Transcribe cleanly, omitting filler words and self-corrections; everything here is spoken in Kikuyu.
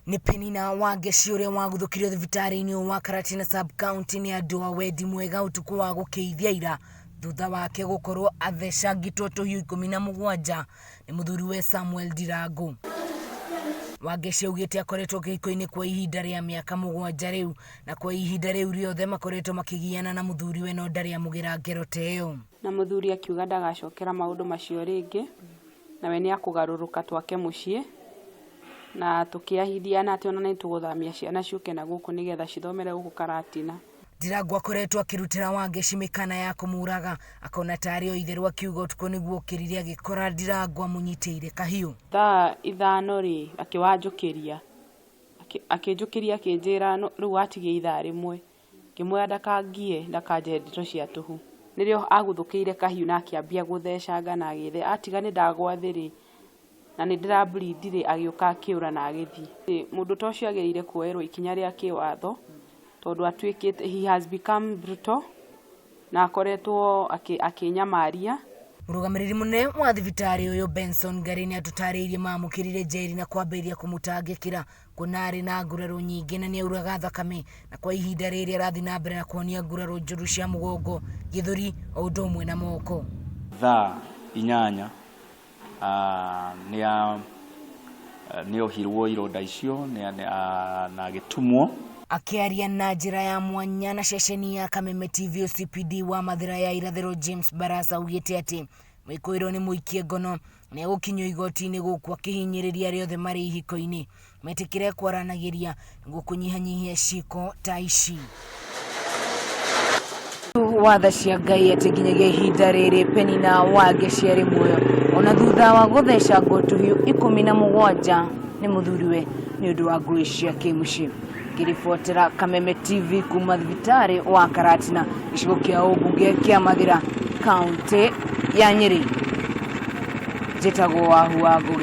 Nĩ Penina Wangeci ũrĩa waguthũkirio thibitarĩ-inĩ wa Karatina sub-county nĩ andũ a wendi mwega ũtukũ wa gũkĩithia ira thutha wake gũkorwo athecangĩtwo tũhiũ 17 nĩ mũthuriwe Samuel Ndirangu. Wangeci augĩte akoretwo kĩhiko-inĩ kwa ihinda rĩa mĩaka 7 rĩu na kwa ihinda rĩu rĩothe makoretwo makĩgiana na mũthuriwe no ndarĩ amũgĩra ngero ta ĩyo. Na mũthuri akiuga ndagacokera maũndũ macio rĩngĩ, nawe nĩ akũgarũrũka twake mũciĩ na tũkĩahithiana atĩ ona nĩ tũgũthamia ciana ciũke na gũkũ nĩgetha cithomere gũkũ Karatina. Ndirangu akoretwo akĩrutĩra Wangeci mĩkana ya kũmũraga akona tarĩ o itherũ akiuga ũtukũ nĩguo ũkĩrire agĩkora Ndirangu amũnyitĩire kahiũ. Thaa 5 rĩ akĩwanjũkĩria akĩnjũkĩria akĩnjĩra rĩu watigia ithaa rĩmwe, ngĩmwĩra ndakangie ndakanjehe ndeto cia tũhũ. Nĩrĩo aguthũkĩire kahiũ na akĩambia gũthecanga na agĩthe atiga nĩ ndagwa thĩ rĩ na nĩ ndĩra bleed rĩ agĩũka akĩũra na agĩthiĩ. Mũndũ ta ũcio agĩrĩire kuoerwo ikinya rĩa kĩwatho tondũ atuĩkĩte he has become brutal na akoretwo akĩnyamaria. Mũrũgamĩrĩri mũnene wa thibitarĩ ũyũ Benson Ngari nĩ atũtarĩirie mamũkĩrire Njeri na kwambĩrĩria kũmũtangĩkĩra kuona arĩ na nguraro nyingĩ na nĩauraga thakame na kwa ihinda rĩrĩ arathiĩ na mbere na kuonia nguraro njũru cia mũgongo, gĩthũri o ũndũ ũmwe na moko. Thaa 8 nĩ ohirwo ironda icio na agĩtumwo. Akĩaria na njĩra ya mwanya na ceceni ya Kameme TV OCPD wa Mathira ya Irathĩro James Barasa augĩte atĩ mwĩkũĩrwo nĩ mũikie ngono nĩ egũkinyio igoti-inĩ gũkũ akĩhinyĩrĩria arĩa othe marĩ ihiko-inĩ metĩkĩre kwaranagĩria nĩguo kũnyihanyihia ciĩko ta ici. Watha cia Ngai atĩ nginyagia ihinda rĩrĩ Penina Wangeci arĩ muoyo ona thutha wa gũthecangwo tũhiũ 17 nĩ mũthuriwe nĩ ũndũ wa ngũĩ cia kĩmũciĩ. Ngĩribotera Kameme TV kuma thibitarĩ wa Karatina gĩcigo kĩa ũmbunge kĩa Mathira kaunti ya Nyĩrĩ, njĩtagwo Wahu wa Ngũgĩ.